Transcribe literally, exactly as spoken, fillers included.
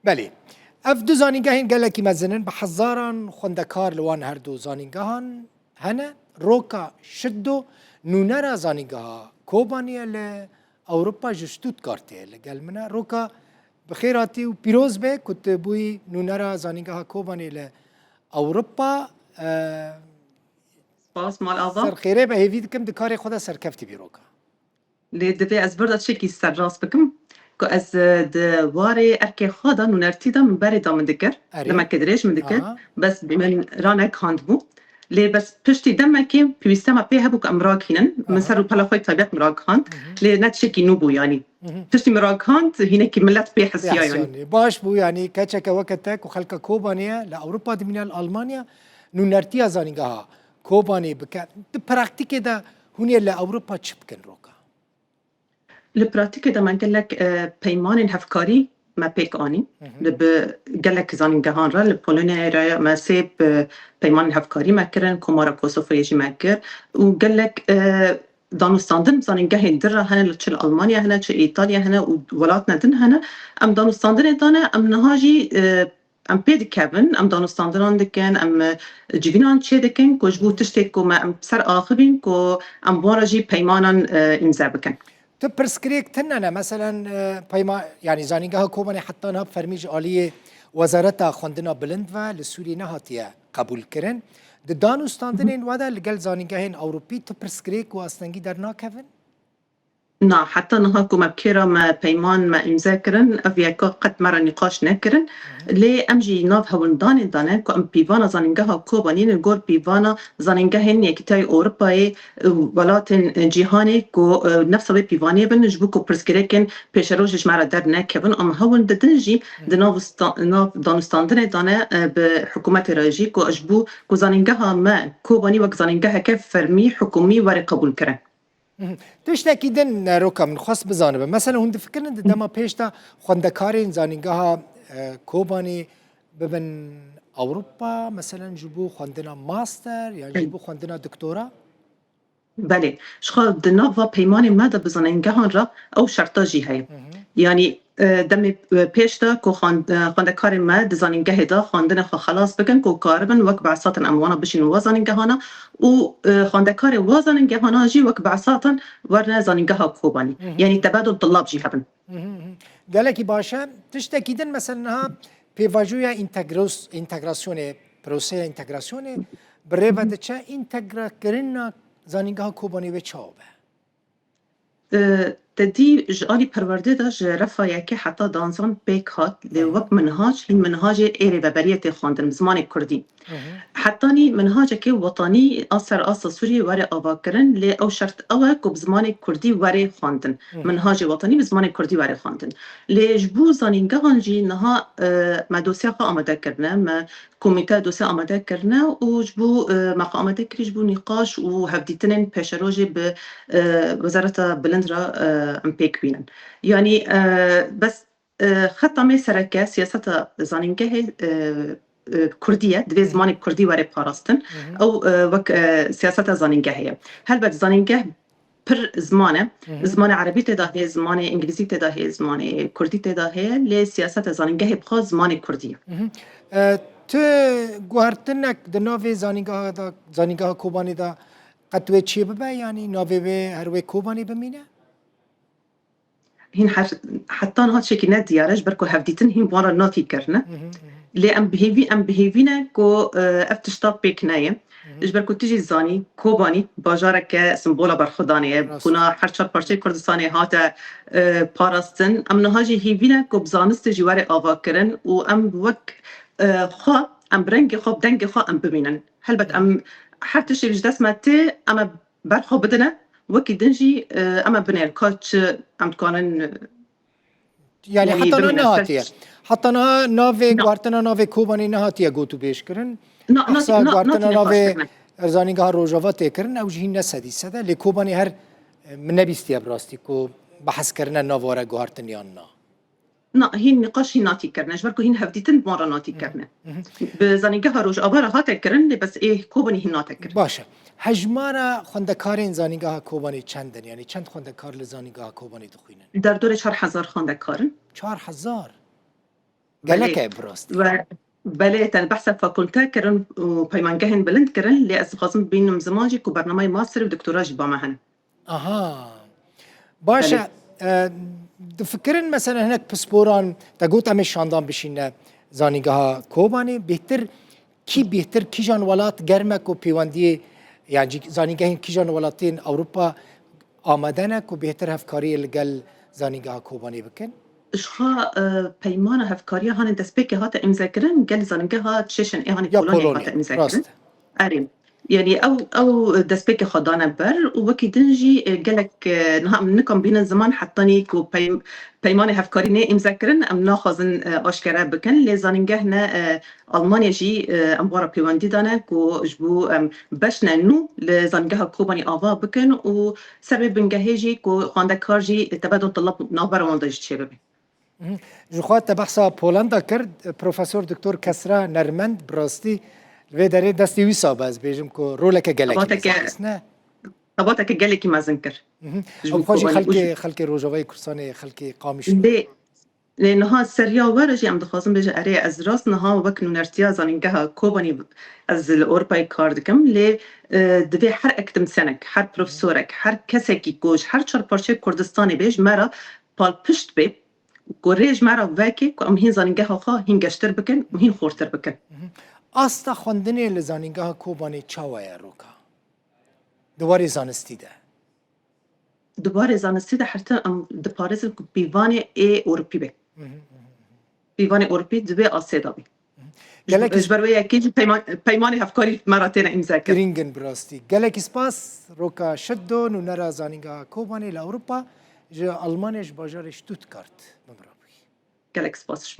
Belê. Ev du zanîngehên gelekî mezin in, bi hezaran xwendekar li wan her du zanîngehan hene. Roka Şiddo nûnera zanîngeha Kobanê ye, li Ewropa ji Stuttgartê li gel min e. Roka, bi xêr hatî û pîroz be ku tu bûyî nûnera zanîngeha Kobanê li Ewropa. E, Spas, mal ava. Ser xêrê be, hêvî dikim di karê xwe de serkeftî bî Roka. Lê divê ez vir de tiştekî serrast bikim ku ez, e, di warê erkê xwe de nûnertî de min berê da min dikir. Erê. Demeke dirêj min dikir. Aha. Bes min ranegihandbû. Lê bes piştî demekê pêwîstiya me pê hebû ku em ragihînin. Min Aha. ser rûpela xwe taybet min ragihand. Mhm. Lê ne tiştekî nû bû yanî. Mhm. Piştî min ragihand, hînekî milet pê hesiya yanî. Pê hesiya yanî. Baş bû yanî, keçeke weke te ku xelka Kobanê ye, li Ewropa dimîne, li Almanya, nûnertiya zanîngeha Kobanê bike. Di praktîkê de hûn ê li Ewropa çi bikin Roka? Li praktîkê de me gelek, e, peymanên hevkarî me pêk anî. Hı hı. Li bi gelek zanîngehan re, li Polonyayê re me sê bi peymanên hevkarî me kirin, Komara Kosovayê jî me kir û gelek, e, danûstandin zanîngehên din re hene, li çi li Almanya hene, çi Îtalya hene û welatine din hene. Em danûstandinê dane, em niha jî, e, em pê dikevin, em danûstandinan dikin, em, e, civînan çêdikin ku ji bo tiştê ku me em ser axivîn ku em bi wan re jî peymanan, e, îmze bikin. Tu pirsgirêk tune ne? Meselen, e, peyma-, yanî Zanîngeha Kobanê heta niha fermî ji aliyê Wezareta Xwendina Bilind ve li Sûriyê nehatiye qebûlkirin. Di danûstandinên we de li gel zanîngehên Ewropî tu pirsgirêk û astengî dernakevin? Na, heta niha ku me bi kê re me peyman me îmze kirin, ev yeka qet me re nîqaş nekirin. Hı hı. Lê em jî nav hewldanê dane ku em pîvana Zanîngeha Kobanî li gor pîvana zanîngehên Yekîtiya Ewropayê, e, welatên, e, cîhanê ku, e, nefsa wê pîvanê bin, ji bo ku pirsgirêkên pêşerojê ji me re dernekevin, em hewl didin jî Hı. di nav sta-, nav danûstandinê dane, e, bi hikûmetê re jî ku ji bo ku zanîngeha me Kobanî wek zanîngeheke fermî, hikûmî were qebûlkirin. Mhm. Tiştekî din, e, Roka, min xwest bizanibe. Mesela hûn difikirin di dema pêş de xwendekarên zanîngeha, e, Kobanê bibin Ewropa, meselen ji bo xwendina master yan ji Ey. bo xwendina doktora? Belê. Ji xwe di nava peymanê me de bi zanîngehan re ew şerta jî heye. Mhm. Yanî, e, demê, e, pêş de ku xwan-, e, xwendekarên me di zanîngehê de xwendinê xwe xelas bikin ku karibin wek behsatin em wana bişînin wa zanîngehana û, e, xwendekarê wa zanîngehana jî wek behsatin werine zanîngeha Kobanî. Hı hı. Yanî tebadul tulab jî hebin. Hı hı hı. Gelekî baş e. Tiştekî din mesela niha pêvajoya întegros-, întegrasyonê, proseya întegrasyonê bi rê ve diçe, întegrakirina zanîngeha Kobanê wê çawa be? E, te dî ji alî perwerdê de ji refa yekê heta danzan pêk hat, lê Hı hı. wek minhac, hîn minhacê ê rêveberiyê tê xwendin, bi zimanê kurdî. Hı hı. Hetanî minhacekê wetanî a ser asta Sûriyê were avakirin, lê ew şert ew e ku bi zimanê kurdî were xwendin. Hı hı. Minhacê wetanî bi zimanê kurdî were xwendin. Lê ji bo zanîngehan jî niha, e, me dosya xwe amade kirine, me komîte dosya amade kirine û ji bo, e, me xwe amade kirî ji bo nîqaş û hevdîtinên pêşerojê bi, e, Wezareta Bilind re, e, em pêk bînin. Yanî, e, bes, e, xeta me sereke siyaseta zanîngehê, e, e, kurdî ye. Divê Hı hı. zimanê kurdî were parastin. Hı hı. Ew, e, wek, e, siyaseta zanîngehê ye. Helbet zanîngeh pir ziman e. Hı hı. Zimanê erebî tê de heye, zimanê îngilîzî tê de heye, zimanê kurdî tê de heye, lê siyaseta zanîngehê bi xwe zimanê kurdî ye. Hı hı. E, tu guhertinek di navê zanîngeha de, zanîngeha Kobanê de qet wê çê bibe, yanî navê wê her wê Kobanê bimîne? Hîn her, heta niha tiştekî ne diyar e, ji ber ku hevdîtin hîn bi wan re nafî kirine. Hı hı, hı hı. Lê em bi hêvî, em bi hêvî ne ku, e, ev tişta pêk neyê. Hı hı. Ji ber ku tu jî zanî, Kobanî bajareke simbola berxwedanê ye. Rast. Bûna her çar parçeyê Kurdistanê hate, e, parastin. Em niha jî hêvî ne ku bi zanistê jî were avakirin û em wek, e, xwe, em bi rengê xwe, bi dengê xwe em bimînin. Helbet Hı. em her tiştê ji dest me tê, em ê ber xwe bidine, wekî din jî, e, em ê binêr ka çi em dikarin, e, Yanî yanî heta niha bimîne ser nehatiye. Heta niha navê, Na. guhertina navê Kobanê nehatiye gotûbêj kirin. Na, na, Behsa na, guhertina nehatiye navê nîqaş kirine. Zanîngeha Rojava tê kirin, ew jî hîn ne sedî sed e. Lê Kobanê her, e, min nebîstiye bi rastî ku behs kirine nav were guhertin yan na. Na, hîn nîqaş hîn natî kirine. Ji ber ku hîn hevdîtin bi wan re natî Hı hı. kirine. Hı hı. Bi Zanîngeha Rojava re hate kirin, lê bes ê Kobanê hîn nate kirin. Baş e. Hejmara xwendekarên Zanîngeha Kobanê çend in? Yanî çend xwendekar li Zanîngeha Kobanê dixwînin? Derdorê çar hezar xwendekar in. Çar hezar? Gelek e bi rastî. We belê, te behsa fakulte kirin û peymangehên bilind kirin, lê ez dixwazim bînim ziman jî ku bernameyê master û doktora jî ba me hene. Aha. Baş e, e, difikirin mesela hinek pisporan, te got em ê şandan bişîne zanîngeha Kobanê, bêhtir kî bêhtir kîjan welat germ e ku pêwendiyê, yan jî zanîngehên kîjan welatên Ewropa amade ne ku bêhtir hevkariyê li gel zanîngeha Kobanê bikin? Ji xwe, e, peymana hevkariya hanê destpêkê hate îmzekirin, gel zanîngeha Çêşin ê hanê Ya Polonyê Polonyê, hate îmzekirin. Rast e. Erê. Yanî ew, ew destpêkê xwe dane ber û wekî din jî, e, gelek, e, niha em nikan bînin ziman hetanî ku pey-, peymanê hevkarî nê îmzekirin, em naxwazin, e, aşkere bikin. Lê zanîngeh ne, e, Almanya jî, e, em wara pêwendî dane ku ji bo em beşne nû li zanîngeha Kobanî ava bikin û ser vê bingehê jî ku xwendekar jî tebedon tulab navbera wan de jî çêbibe. Mhm. Ji xwe te behsa Polenda kir, Profesor Doktor Kesra Nermend, bi rastî li vê derê destê wî sabe, ez bêjim ku roleke gelekî Xebateke, mezin xist, ne? Xebateke gelekî mezin kir. Mhm. Ji Ew bo xwe jî Kobanî û xelkê, ji xelkê Rojavayê Kurdistanê, xelkê Qamişlo. Lê, lê niha seriya we re jî em dixwazin bêje, erê, ez rast niha wek nûnertiya zanîngeha Kobanî ez li Ewropayê kar dikim, lê, e, divê her akademîsyenek, her profesorek, her kesekî ku ji her çar parçeyê Kurdistanê bê, ji me re palpişt bê, ku rê ji me re veke ku em hîn zanîngeha xwe hîn geştir bikin û hîn xurtir bikin. Mhm. Asta xwendinê li zanîngeha Kobanê çawa ye, Roka? Di warê zanistî de. Di warê zanistî de her tim em diparêzin ku pîvanê ê Ewropî be. Mhm, mhm, mhm. Pîvanê Ewropî di vê astê de be. Mhm. Ji, Gelek ji ber wê yekê jî peyman-, peymanê hevkarî me re têne îmze kirin. Girîng in bi rastî. Gelekî spas, Roka Şiddo, nûnera zanîngeha Kobanê li Ewropa, ji Almanya, ji bajarê Stuttgart. Bi min re bûyî. Gelek spas ji bo